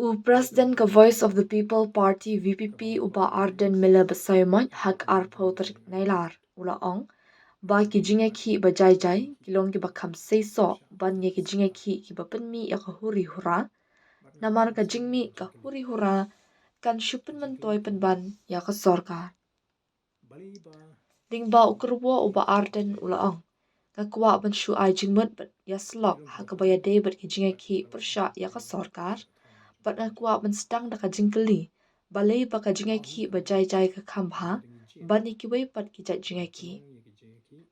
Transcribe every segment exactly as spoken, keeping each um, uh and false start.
U President ka Voice of the People Party, V P P, u Bah Ardent Miller Basaiawmoit, ha ka arphew tarik Nailar, u la ong ba ki jingïakhih ba jai jai ki long kiba kham seisoh ban ïa ki jingïakhih kiba pynmih ïa ka huri hura, namar ka jingmih ka huri hura kan shu pynmyntoi pynban ïa ka sorkar. Lyngba u kyrwoh, u Bah Ardent u la ong: Nga kwah ban shu ai jingmut bad ïasyllok ha kaba ïadei bad ki jingïakhih pyrshah ïa ka sorkar, bad nga kwah ban sdang da ka jingkylli, balei ba ka jingïakhih ba jai jai ka kham bha ban ïa kiwei pat ki jait jingïakhih.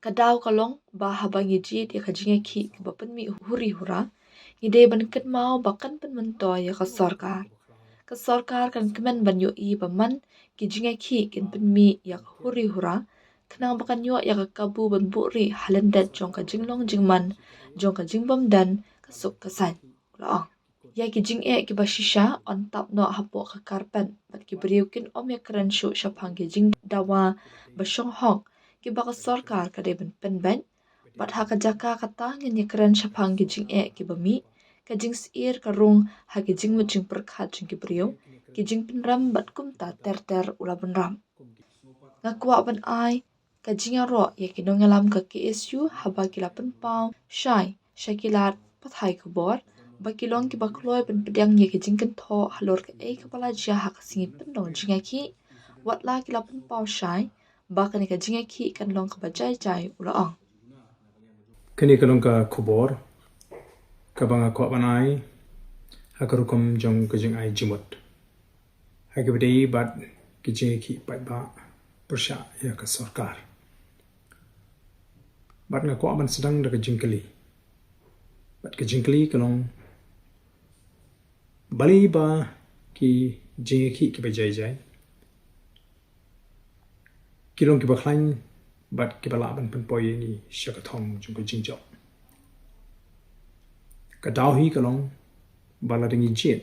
Ka daw ka long ba haba ngi jied ïa ka jingïakhih kaba pynmih huri hura, ngi dei ban kynmaw ba kan pynmyntoi ïa ka sorkar. Ka sorkar kan kmen ban ïohi ba man ki jingïakhih kin pynmih ïa ka huri hura, khnang ba kan ïoh ïa ka kabu ban buhrieh ha lyndet jong ka jinglong jingman jong ka jingbymdon ka suk ka saiñ, u la ong. Ïa ki jingeh kiba shisha yn tap noh hapoh ka carpet bad ki briew kin ym ïakren shuh shaphang ki jingdawa ba shong hok kiba ka sorkar ka dei ban pynbeit, bad ha ka jaka kata ngin ïakren shaphang ki jingeh kiba mih, ka jingsyier ka rung ha ki jingmut jingpyrkhat jong ki briew, ki jingpynrem bad kumta ter ter, u la bynrap. Nga kwah ban ai ka jingïaroh ïa ki nongïalam ka K S U haba ki la pynpaw shai sha ki lad pathai khubor ba ki long kiba kloi ban pdiang ïa ki jingkynthoh halor kaei kaba la jia ha ka sngi pynlong jingïakhih, wat la ki la pynpaw shai ba kane ka jingïakhih kan long kaba jai jai, u la ong. Kane ka long ka khubor kaba nga kwah ban ai ha ka rukom jong ka jingai jingmut ha kaba dei bad ki jingïakhih paidbah pyrshah ïa ka sorkar. Bad nga kwah ban sdang da ka jingkylli. Bad ka jingkylli ka long, balei ba ki jingïakhih kiba jai jai ki long kiba khlaiñ bad kiba lah ban pynpoi ïa ngi sha ka thong jong ka jingjop? Ka daw hi ka long ba lada ngi jied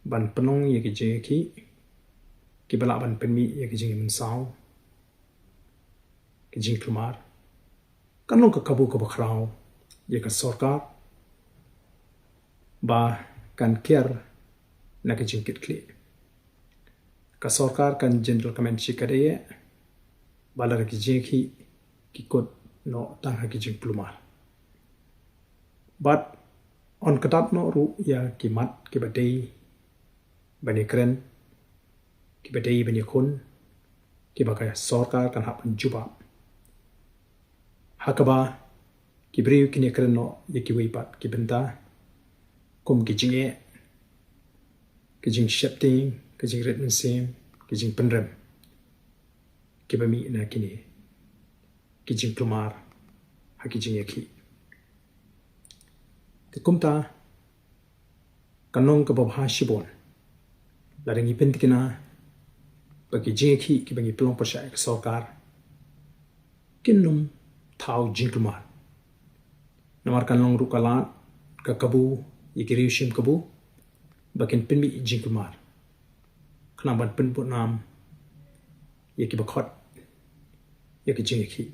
ban pynlong ïa ki jingïakhih kiba lah ban pynmih ïa ki jingmynsaw, ki jingkulmar, kan long ka kabu kaba khraw ïa ka sorkar ba kan kiar na ka jingkitkhlieh. Ka sorkar kan jin donkam shi katdei ba lada ki jingïakhih ki kut noh tang ha ki jingkulmar. Bad yn kdad noh ruh ïa ki mat kiba dei ban ïakren, kiba dei ban ïakhun, kiba ka sorkar kan hap ban jubab. Ha kaba ki briew kin ïakren noh ïa kiwei pat ki bynta, kum ki jingeh, ki jingsheptieng, ki jingrit mynsiem, ki jingpynrem kiba mih na kine ki jingkulmar ha ki jingïakhih. Te kumta, kan long kaba bha shibun lada ngi pyntikna ba ki jingïakhih kiba ngi pynlong pyrshah ïa ka sorkar kin ym thaw jingkulmar. Namar kan long ruh ka lad ka kabu ïa ki riew shim kabu ba kin pynmih jingkulmar khnang ban pynbud nam ïa kiba khot ïa ki jingïakhih.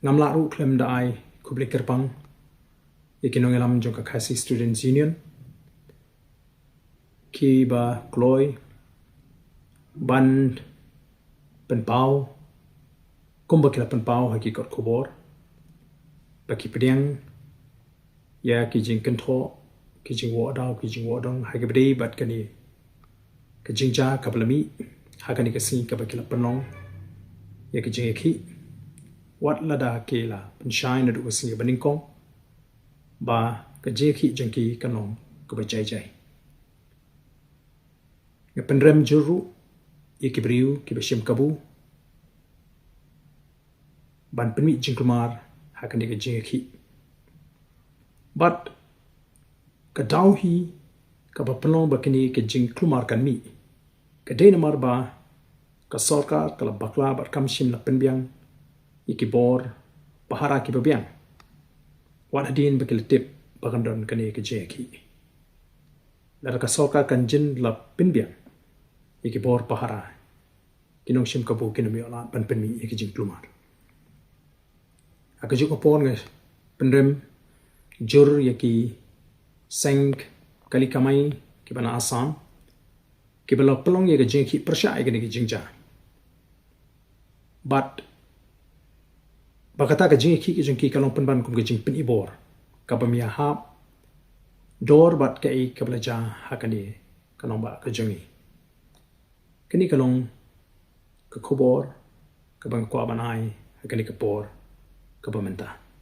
Ngam lah ruh khlem da ai khublei kyrpang ïa ki nongïalam jong ka Khasi Students Union kiba kloi ban pynpaw kumba ki la pynpaw ha ki kot khubor ba ki pdiang ïa ki jingkynthoh, ki jingwad daw, ki jingwad dong ha kaba dei bad kane ka jingjia kaba la mih ha kane ka sngi kaba ki la pynlong ïa ki jingïakhih. Wat lada ki la pynshai naduh ka sngi ba nyngkong ba ka jingïakhih jong ki kan long kaba jai jai. Nga pynrem jur ruh ïa ki briew kiba shim kabu ban pynmih jingkulmar ha kane ka jingïakhih. Bad ka daw hi kaba pynlong ba kane ka jingkulmar kan mih ka dei namar ba ka sorkar ka la bakla bad kam shym la pynbiang ïa ki bor pahara kiba biang. Wat hadien ba ki la tip ba kan don kane ka jingïakhih. Lada ka sorkar kan jin la pynbiang ïa ki bor pahara, ki nongshim kabu kin ym ïoh lad ban pynmih ïa ki jingkulmar. Ha kajuh ka por nga pynrem jur ïa ki seng kali kamai kiba na Assam kiba la pynlong ïa ka jingïakhih pyrshah ïa kane ka jingjia. Bad ba kata ka jingïakhih ka jong ki ka long pynban kum ka jingpynibor kaba ym ïahap dor bad kaei kaba la jia ha kane ka nongbah ka jong ngi. Kane ka long ka khubor kaba nga kwah ban ai ha kane ka por kaba mynta.